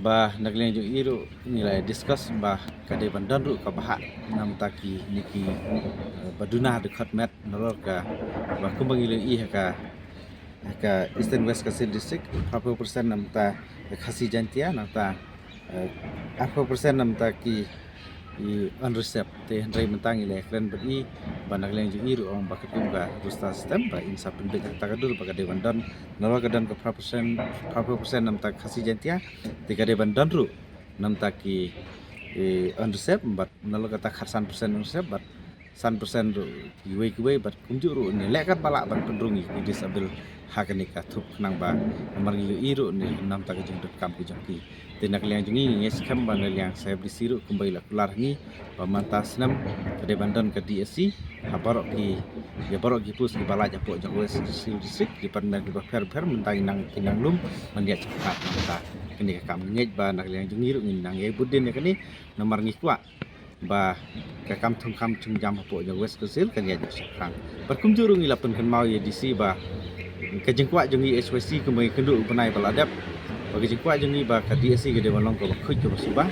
ba na ka liang jong i ruh ngi la discuss ba ka dei ban don ruh ka bhah namar kine ki, eh, ba duna da khot met nalor ka, ba kumba ngi la ïohi ha ka, ha ka Eastern West Khasi District, arphew percent namar ka Khasi Jaintia, namar, eh, arphew percent namar ki, i, unreserved. Te hynrei mynta ngi la ïakren bad i ba na ka liang jong i ruh ong ba katkum ka roster system ba in sa pynbeit ha kata ka dur ba ka dei ban don, nalor ka don ka arphew percent, arphew percent namar ka Khasi Jaintia, te ka dei ban don ruh namar ki, i, unreserved bad nalor kata khatsan percent unreserved bad san percent ruh kiwei kiwei bad kumjuh ruh ngi leh katba lah ban pynrung ïa ki disable ha kane ka thup khnang ba namar ngi ïohi ruh ne namar ka jingdonkam ki jong ki. Te na ka liang jong ngi ngi ngeit skhem ba na liang Saheb D C ruh kumba i la kular ha ngi ba mynta snem ka dei ban don ka D S C ha baroh ki, ïa baroh ki post kiba lait hapoh jong West Khasi Hills District, department kiba pher pher mynta ngi nang, ngi nang lum ban ïaid shakhmat namar kane ka kam. Ngi ngeit ba na ka liang jong ngi ruh ngin nang ïai bud dien ïa kane namar ngi kwah ba ka kam thung kam thung jam hapoh jong West Khasi Hills kan ïaid shaphang. Bad kumjuh ruh ngi la pynkynmaw ïa D C ba ka jingkwah jong ngi H Y C kumba ngi kynduh u bnai ba la dep, ba ka jingkwah jong ngi ba ka D S C ka dei ban long kaba khuid kaba suba,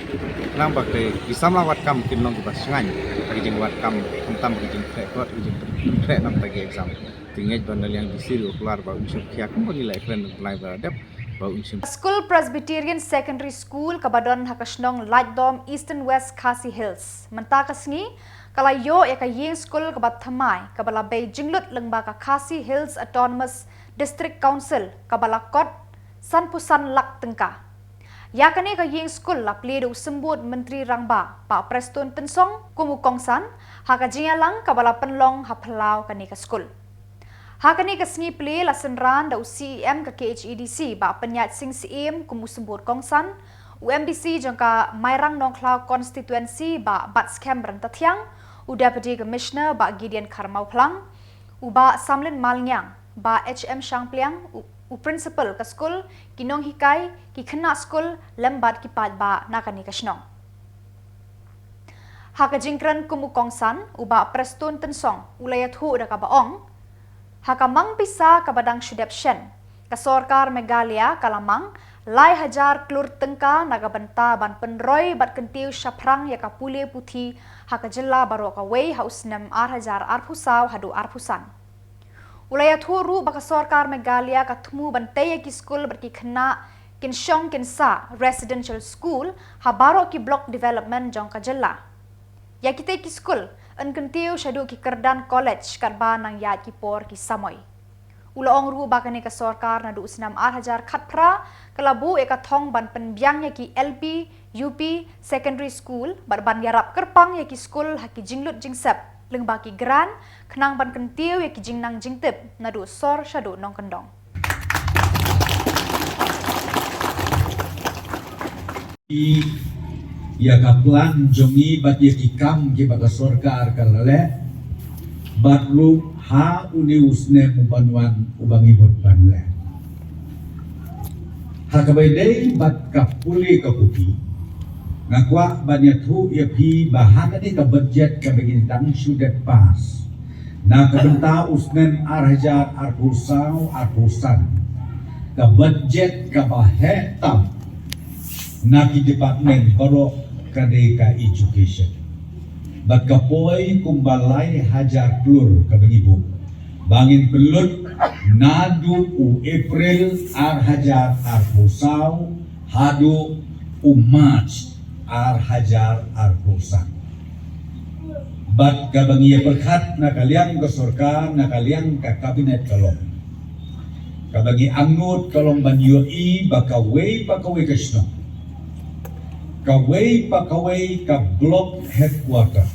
khnang ba ki samla wad kam kin long kiba shngaiñ ha ka jingwad kam, khamtam ha ka jingkhreh kot, ka jingkhreh namar ki exam. Te ngi ngeit ba na liang D C ruh u kular ba un shim khia kumba ngi la ïakren u bnai ba la dep ba un shim. School Presbyterian Secondary School kaba don ha ka shnong Laitdom, Eastern West Khasi Hills, mynta ka sngi ka la ïoh ïa ka ïing skul kaba thymmai kaba la bei jinglut lyngba ka Khasi Hills Autonomous District Council kaba la kot sanphew san lak tyngka. Ïa kane ka ïing skul la plie da u symbud Myntri Rangbah Bah Prestone Tynsong kum u kongsan ha ka jingïalang kaba la pynlong ha phyllaw kane ka skul. Ha kane ka sngi plie la synran da u C E M ka K H A D C Bah Pynïaid Sing Syiem kum u symbud kongsan, u M D C jong ka Mairang Nongkhlaw Constituency Bah Batskhem Ryntathiang, u Deputy Commissioner Bah Gideon Kharmawphlang, u Bah Samlin Malngiang, Bah H M Shangpliang, u, u Principal ka skul, ki nonghikai, ki khynnah skul lem bad ki paidbah na kane ka shnong. Ha ka jingkren kum u kongsan, u Bah Prestone Tynsong u la ïathuh da kaba ong, ha ka mang pisa kaba dang shu dep shen, ka sorkar Meghalaya ka la mang lai hajar klur tyngka na ka bynta ban pynroi bad kyntiew shaphrang ïa ka pule puthi ha ka jylla baroh kawei ha u snem ar hajar arphew saw haduh arphew san. U la ïathuh ruh ba ka sorkar Meghalaya ka thmu ban tei ïa ki skul bad ki khynnah kin shong kin sah, residential school, ha baroh ki block development jong ka jylla. Ïa kitei ki skul yn kyntiew shaduh ki kyrdan college katba nang ïaid ki por ki samoi. U la ong ruh ba kane ka sorkar naduh u snem ar hajar khatphra ka la buh ïa ka thong ban pynbiang ïa ki L P, U P, secondary school bad ban ïarap kyrpang ïa ki skul ha ki jinglut jingsep lyngba ki grant khnang ban kyntiew ïa ki jingnang jingtip naduh sor shaduh nongkyndong. Ïa ka plan jong ngi bad ïa ki kam kiba ka sorkar ka la leh, bad ruh ha une u snem u ban wan uba ngi mut ban leh. Ha kaba ïadei bad ka pule ka puthi, nga kwah ban ïathuh ïa phi ba ha kane ka budget kaba ngin dang shu dep pass na ka bynta u snem ar hajar arphew saw arphew san, ka budget kaba heh tam na ki department baroh ka dei ka education. Bad ka poi kumba lai hajar klur kaba ngi buh ba ngin pynlut naduh u April ar hajar arphew saw haduh u March ar hajar arphew san. Bad kaba ngi ïa pyrkhat na ka liang ka sorkar, na ka liang ka kabinet ka long, kaba ngi angnud ka long ban ïohi ba kawei pa kawei ka shnong, kawei pa kawei ka block headquarter,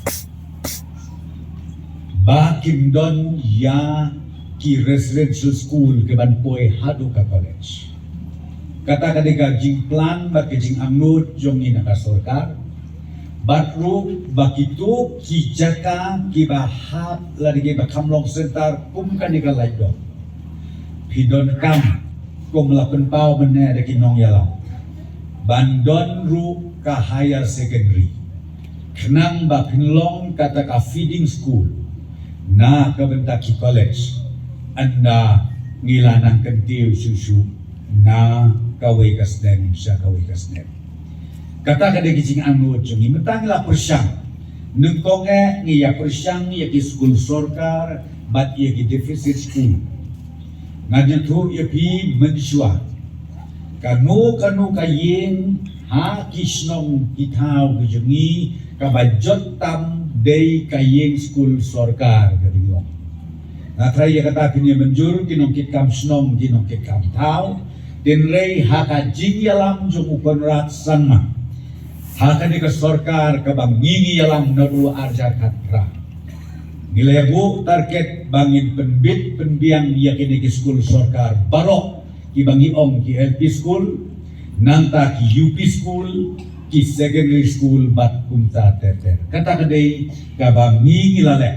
ba kin don ïa ki residential school kiban poi haduh ka college. Kata ka dei ka jingplan bad ka jingangnud jong ngi na ka sorkar. Bad ruh ba kito ki jaka kiba hap lane kiba kham long center kum kane ka Laitdom, phi donkam, kum la pynpaw mynne da ki nongïalam, ban don ruh ka higher secondary, khnang ba phin long kata ka feeding school na ka bynta ki college, ynda ngi la nang kyntiew shuh shuh na kawei ka snem sha kawei ka snem. Kata ka dei ka jingangnud jong ngi. Mynta ngi la pyrshang, nyngkong eh ngi ïa pyrshang ïa ki skul sorkar bad ïa ki deficit school. Ngan ïathuh ïa phi mynshuwa, kano kano ka ïing ha ki shnong ki thaw ki jong ngi, kaba jot tam dei ka ïing skul sorkar, ka dei ong. Nga tharai ïa kata phin ïa mynjur, ki nongkitkam shnong, ki nongkitkam thaw. Hynrei ha ka jingïalam jong u Conrad Sangma, ha kane ka sorkar kaba ngi ngi ïalam naduh ar hajar khatphra, ngi la ïa buh target ba ngin pynbit pynbiang ïa kine ki skul sorkar baroh, kiba ngi ong ki L P school, nangta ki U P school, ki secondary school bad kumta ter ter. Kata ka dei kaba ngi ngi la leh.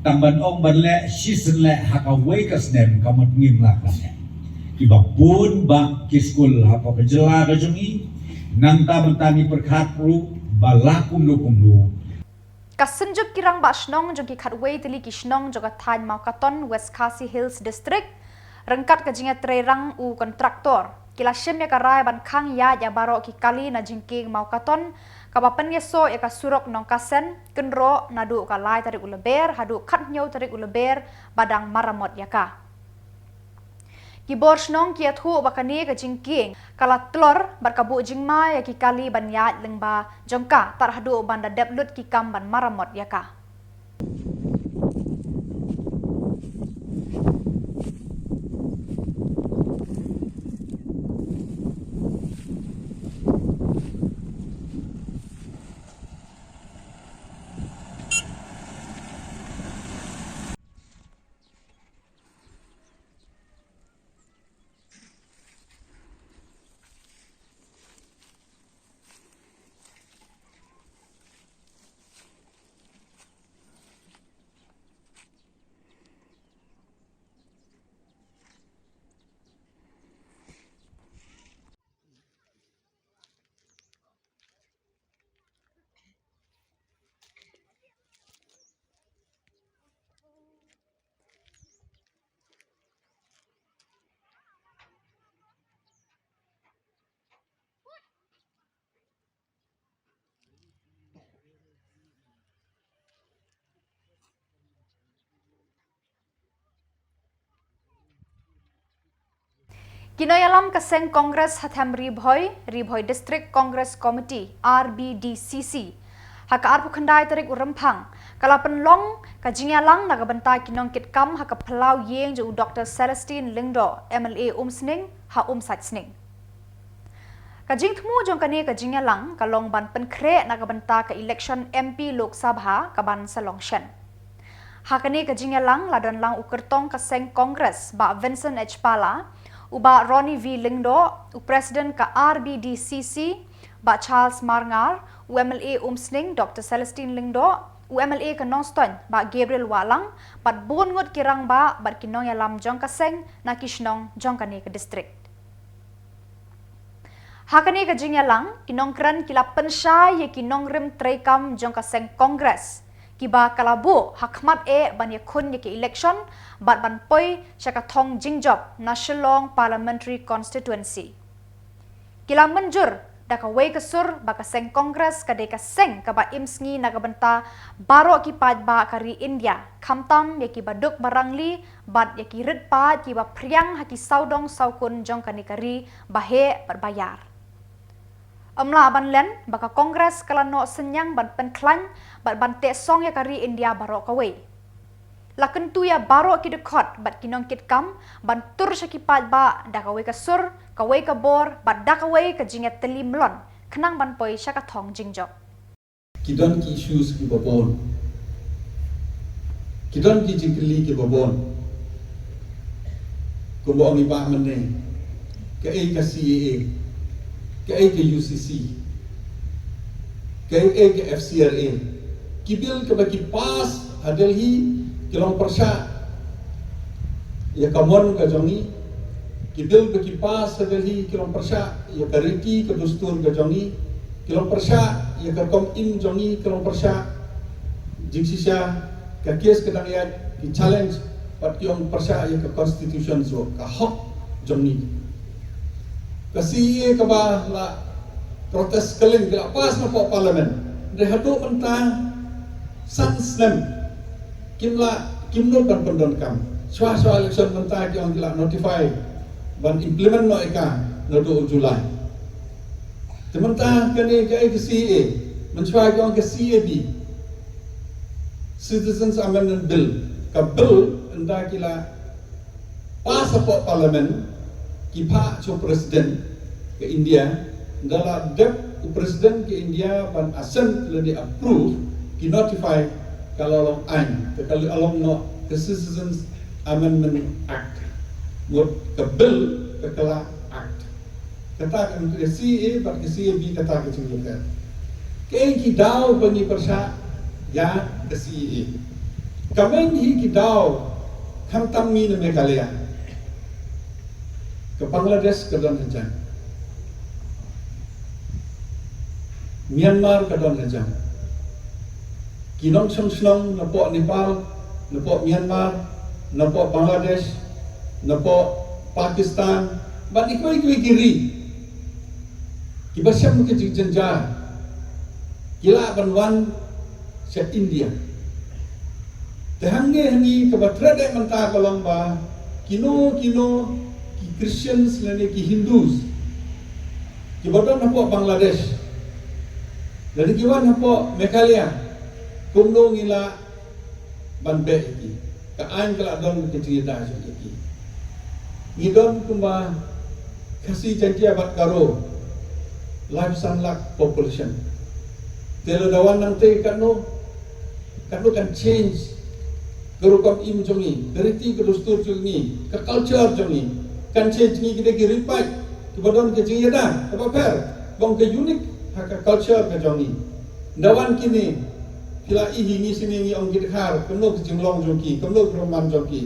Tang ban ong ban leh shisien leh ha kawei ka snem, ka mut ngim lah ban leh. Kiba bun bah ki skul hapoh ka jylla ka jong ngi, nangta mynta ngi pyrkhat ruh ba la kumno kumno. Ka Synjuk ki Rangbah Shnong jong ki khatwei tylli ki shnong jong ka thaiñ Mawkaton, West Khasi Hills District, ryngkat ka jingïatreirang u kontraktor, ki la shim ïa ka rai ban khang ïaid ïa baroh ki kali na jingkieng Mawkaton, kaba pynïasoh ïa ka surok Nongkasen Kynroh naduh ka lai tarik u Lber haduh khathynñiew tarik u Lber, ba dang maramot ïa ka. Ki bor shnong ki ïathuh ba kane ka jingkieng ka la tlor bad ka buh jingma ïa ki kali ban ïaid lyngba jong ka tad haduh ban da dep lut ki kam ban maramot ïa ka. Ki nongïalam ka seng Congress ha them Ri Bhoi, Ri Bhoi District Congress Committee, R B D C C, ha ka arphew khyndai tarik u Rymphang, ka la pynlong ka jingïalang na ka bynta ki nongkitkam ha ka phyllaw ïing jong u Doktor Celestine Lyngdoh, M L A Umsning, ha Umsaitsning. Ka jingthmu jong kane ka jingïalang ka long ban pynkhreh na ka bynta ka election M P Lok Sabha ka ban sa long shen. Ha kane ka jingïalang la don lang u kyrtong ka seng Congress, Bah Vincent H Pala, u Bah Ronnie V Lyngdoh, u President ka R B D C C, Bah Charles Marngar, u M L A Umsning Doctor Celestine Lyngdoh, u M L A ka Nongstoiñ Bah Gabriel Wahlang, bad bun ngut ki rangbah bad ki nongïalam jong ka seng na ki shnong jong kane ka district. Ha kane ka jingïalang, ki nongkren ki la pynshai ïa ki nongrim treikam jong ka seng Congress, kiba ka la buh ha khmat eh ban ïakhun ïa ka election bad ban poi sha ka thong jingjop na Shillong Parliamentary Constituency. Ki la mynjur da kawei ka sur ba ka seng Congress ka dei ka seng kaba im sngi na ka bynta baroh ki paidbah ka ri India, khamtam ïa kiba duk ba rangli bad ïa ki rit paid kiba phriang ha ki sawdong sawkun jong kane ka ri ba heh bad ba ïar. Ym lah ban len ba ka Congress ka la noh synñiang ban pynkhlaiñ bad ban teh song ïa ka ri India baroh kawei. La kyntu ïa baroh ki dkhot bad ki nongkitkam ban tur sha ki paidbah da kawei ka sur, kawei ka bor bad da kawei ka jingïatylli mlien khnang ban poi sha ka thong jingjop. Ki don ki issues kiba bun. Ki don ki jingkylli kiba bun. Kumba ong i Bah mynne, kaei ka C A A, kaei ka U C C, kaei ka F C R A. Ki bill kaba ki pass ha Delhi ki long pyrshah ïa ka mon ka jong ngi. Ki bill ba ki pass ha Delhi ki long pyrshah ïa ka riti ka dustur ka jong ngi. Ki long pyrshah ïa ka rukom im jong ngi, ki long pyrshah jingshisha ka case ka dang ïaid, ki challenge bad ki long pyrshah ïa ka constitution, so ka hok jong ngi. Ka C A A kaba la protest kylleng, ka la pass na ka parliament. Dei haduh mynta san snem kim lah, kim nud ban pyndonkam. Shuwa shuwa election mynta ki ong ki la notify ban implement noh ïa ka naduh u July. Te mynta kane kaei ka C A A, mynshuwa ki ong ka C A B, Citizens Amendment Bill, ka bill ynda ki la pass hapoh parliament, ki phah sha u president ka India, ynda la dep u president ka India ban assent lane approve, ki notify, ka la long aiñ, te ka la long noh ka Citizens Amendment Act. Mut ka bill ka kylla act. Kata ka C A A bad ka C A B kata ka jingïapher. Kaei ki daw ba ngi pyrshah ïa ka C A A? Ka main hi ki daw, khamtam ngi na Meghalaya, ka Bangladesh ka don hajan, Myanmar ka don hajan. Ki nongshong shnong napoh Nepal, napoh Myanmar, napoh Bangladesh, napoh Pakistan, bad kiwei kiwei ki ri kiba shem ka jingjynjar, ki lah ban wan sha India. Te hangne hangne kaba threat eh mynta ka long ba kino kino ki Christians lane ki Hindus kiba don hapoh Bangladesh, lane ki wan hapoh Meghalaya, kumno ngi lah ban beh ïa ki? Ka aiñ ka la don ka jingïada jong ki. Ngi don kumba Khasi, Jaiñtia bad Garo, laiphew san lak population. Te lada wan nangtei, katno, katno kan change ka rukom im jong ngi, ka riti ka dustur jong ngi, ka culture jong ngi. Kan change, ngi ki dei ki ri paid kiba don ka jingïada kaba pher, ba long ka unique ha ka culture ka jong ngi. Ynda wan kine, phi la i hi, ngi shane ngi ong ki dkhar, kumno ka jinglong jong ki, kumno ka rukom jong ki.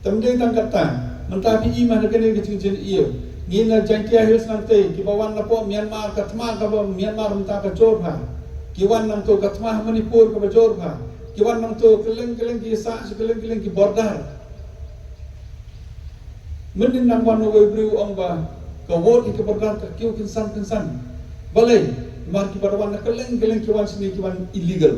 Te ym dei tang katta, mynta phi i ma ha kane ka jingjia, ngi na Jaiñtia Hills nangtei, kiba wan napoh Myanmar, ka thma kaba Myanmar mynta ka jur bha. Ki wan nangto, ka thma Manipur kaba jur bha. Ki wan nangto, kylleng kylleng ki sah, kylleng kylleng ki border. Mynnin nang wan uwei u briew u ong ba ka vote hi ka border ka kiew kynsan kynsan. Balei? Namar kiba da wan na kylleng kylleng ki wan shane ki wan illegal.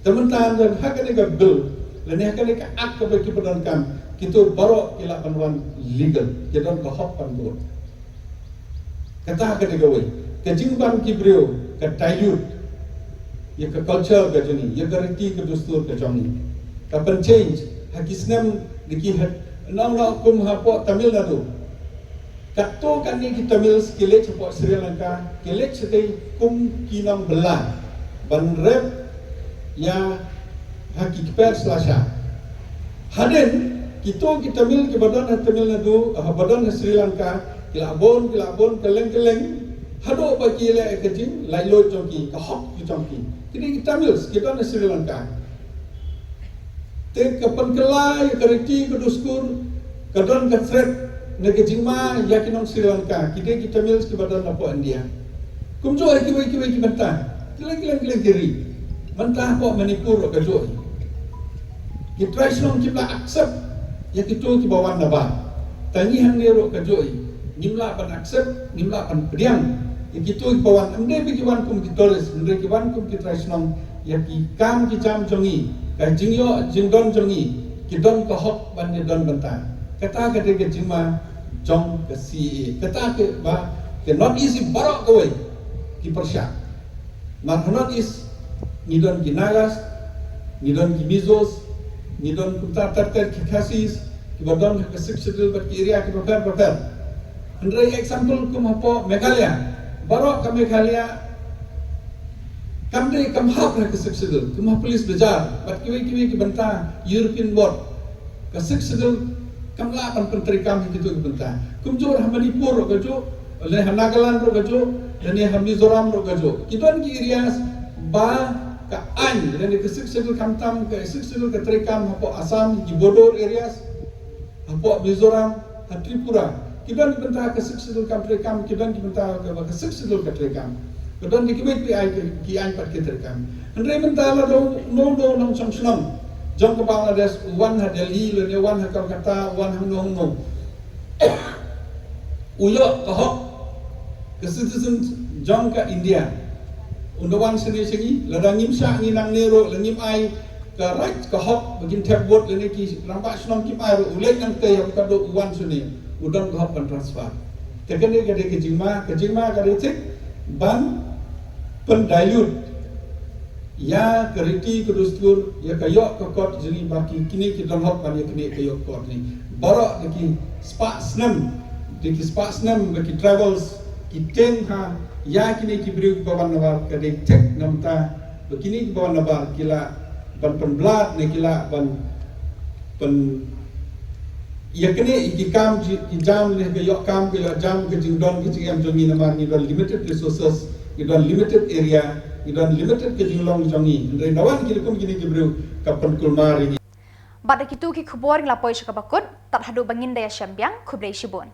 Te mynta ha kane ka bill lane ha kane ka act kaba kiba donkam, kito baroh ki lah ban wan legal, ki don ka hok ban vote. Kata ka dei kawei. Ka jingwan ki briew ka dilute ïa ka culture ka jong ngi, ïa ka riti ka dustur ka jong ngi. Ka pynchange ha ki snem da ki ha, nong nong kum hapoh Tamil Nadu. Katto katne ki Tamils ki leit hapoh Sri Lanka, ki leit shatei kum ki nongbylla ban rep ïa ha ki kper slasha. Hadien kito ki Tamil kiba don ha Tamil Nadu, ha ba don ha Sri Lanka, ki la bun, ki la bun kylleng kylleng. Haduh ba ki leh ka jinglaitluid jong ki, ka hok ki jong ki. Kine ki Tamils ki don na Sri Lanka. Te ka pynkylla ïa ka riti ka dustur, ka don ka threat ne ka jingma ïa ki nong Sri Lanka, kine ki Tamils kiba don napoh India. Kumjuh ïa kiwei kiwei ki bynta, ki leng ki leng ki leng ki ri. Mynta hapoh Manipur ruh kajuh. Ki trai shnong kim lah accept ïa kito kiba wan nabar. Tang ngi hangne ruh kajuh, ngim lah ban accept, ngim lah ban pdiang ïa kito kiba wan, ym dei ba ki wan kum ki tourist, hynrei ki wan kum ki trai shnong. Ïa ki kam ki jam jong ngi, ka jingïoh jingdon jong ngi, ki don ka hok ban ïadon bynta. Kata ka dei ka jingma jong ka C A A. Kata kaba ka North East baroh kawei ki pyrshah. Namar ha North East ngi don ki Nagas, ngi don ki Mizos, ngi don kumta ter ter ki Khasis, kiba don ha ka Sixth Schedule bad ki area kiba pher bapher. Hynrei example kum hapoh Meghalaya, baroh ka Meghalaya kam dei, kam hap ha ka Sixth Schedule, kum ha Police Bazar bad kiwei kiwei ki bynta, European Ward. Ka Sixth Schedule kam lah ban pyntreikam ha kito ki bynta. Kumjuh ha Manipur ruh kajuh, lane ha Nagaland ruh kajuh, lane ha Mizoram ruh kajuh. Ki don ki areas ba ka aiñ lane ka Sixth Schedule, khamtam ka Sixth Schedule ka treikam hapoh Assam, ki border areas, hapoh Mizoram, ha Tripura. Ki don ki bynta ka Sixth Schedule kam treikam, ki don ki bynta kaba ka Sixth Schedule ka treikam. Ka don ki kmie ki aiñ, ki aiñ pat ki treikam. Hynrei mynta lada uno uno u nongshong shnong jong ka Bangladesh u wan ha Delhi lane u wan ha Kolkata, u wan hangno hangno, u ïoh ka hok ka citizen jong ka India. Un da wan shane sha ngi, lada ngim shah ngi nangne ruh, lada ngim ai ka right, ka hok ba kin thep vote, lane ki rangbah shnong kim ai ruh, u leit nangtei, haba ka dei u wan shane, u don ka hok ban transfer. Te kane ka dei ka jingma, ka jingma ka dei thik ban pyndilute ïa ka riti ka dustur, ïa ka ïoh ka kot jong ngi, ba ki kine ki don hok ban ïa kane ka ïoh kot ne. Baroh da ki spah snem, da ki spah snem ba ki tribals ki tieng ha ïa kine ki briew kiba wan nabar. Ka dei thik namar ba kine kiba wan nabar ki lah ban pynblat ne ki lah ban pyn ïa kane ki kam ki, ki jam ne ka ïoh kam, ka ïoh jam, ka jingdon ka jingem jong ngi, namar ngi don limited resources, ngi don limited area, ngi don limited ka jinglong jong ngi. Hynrei na wan kine kum kine ki briew ka pynkulmar ïa ngi. Bad da kitu ki khubor ngi la poi sha kaba kut, tad haduh ba ngin da ïashem biang, khublei shibun.